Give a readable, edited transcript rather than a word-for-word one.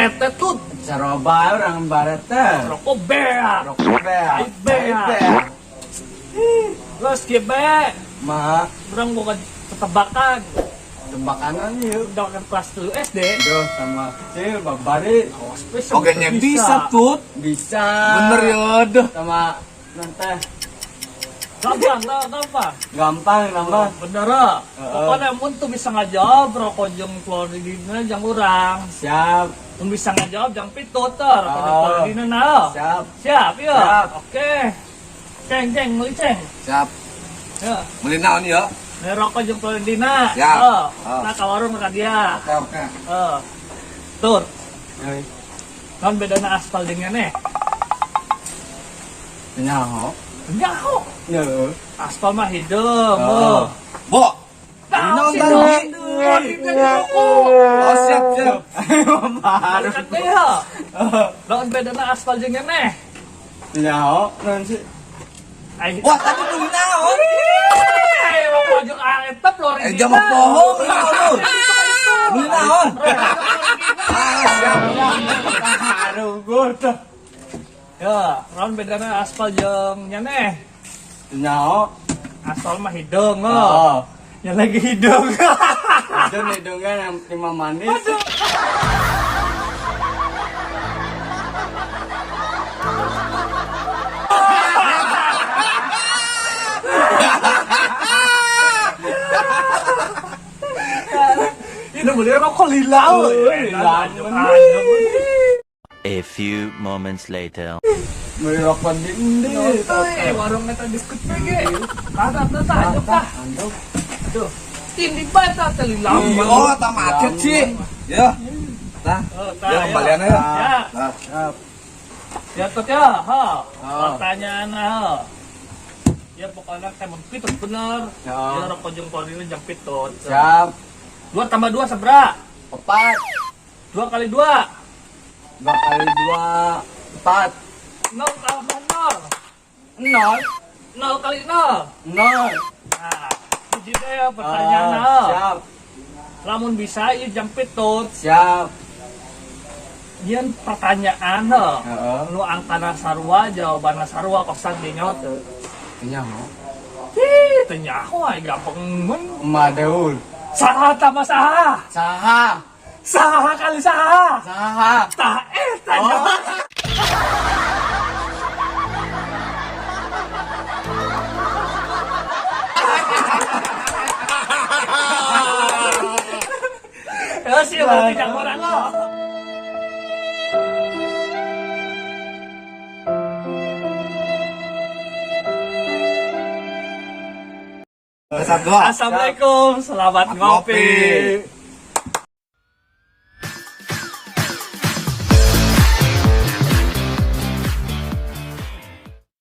Baret teh tuh. Saroba urang baret teh. Rokok beak. Rokok beak. Cai beak. Beak. Terus kieu bae. Ma, Urang boga tetebakan. Tebakanan yuk. Udah kan kelas 3 SD. Duh, sama kecil babari. Awas spesial. Oke, nya bisa tuh. Bisa. Bener ya, duh. Sama nanti Gampang, lah, gampang. Gampang nambah. Bener ah. Heeh. Pokoknya mun tuh bisa ngajawab rokok jeung Floridina jang urang. Siap. Mun bisa ngajawab jang pitut teh rokok jeung Oh. Floridina nah. Siap. Siap ya. Siap. Oke. Ceng ceng meuli ceng. Siap. Ya. Beli naon ya? Ini rokok jeung Floridina. Siap. Oh. Oh. Nah, ka warung ka dia. Oke, oke. Oh. Tur, Euy. Naon bedana aspal jeung nyaneh? Nyaho. Nyaho. Heeh. Aspal mah hideung. Oh. Oh. Bo. Nah, Naon si tadi? Floridina di rokok. Oh, siap, siap. Baru. Kan teh ya. Naon bedana aspal jeung nyaneh? Nyaho, naon sih? Ai. Wah, tadi beli naon? Eh, rokok jeung eta Floridina. Eh, jangan bohong, beli naon lu? Beli naon? Ah, siap. Baru gua tuh. Ya, naon bedana aspal jeung nyaneh? Nyaho. Aspal mah hideung, oh. Oh. Yang lagi hideung. Itu hidungnya yang lima manis. Ini beli rokok lila. Oh, lila. A few moments later. Beli rokok di endi. Eh, warung eta diskut ge. Tah tah tah tah, aduh, tah. Anduk. Aduh. Tindi bae tah teh lila. Oh, tak macet sih. Ya. Nah, Oh, tah, ya ya. kembalian ya. Ya. Nah, Siap. Ya tuh ya, ha. Oh. Pertanyaan ha. Ya pokoknya saya mau pitut bener. Ya. Ya rokok jeung Floridina jang pitut. Siap. Dua tambah dua sebra? Empat. Dua kali dua. Dua kali dua. Empat. Nol tambah nol. Nol. Nol kali nol. Nol. Nah, hiji teh ya pertanyaan Ah, ha. siap. Lamun bisa ieu jang pitut. Siap. Yen pertanyaan ha. Heeh. Nu angkana sarua jawabanna sarua kosan dinyo teu. Nyaho. Ih, teu nyaho ai gampang mun. Madeul. Saha tambah saha? Saha. Saha kali saha? Saha. Tah eta Oh. jawab. Ya sih, berarti jang urang lo. Satu. Assalamualaikum, selamat Ngopi. ngopi.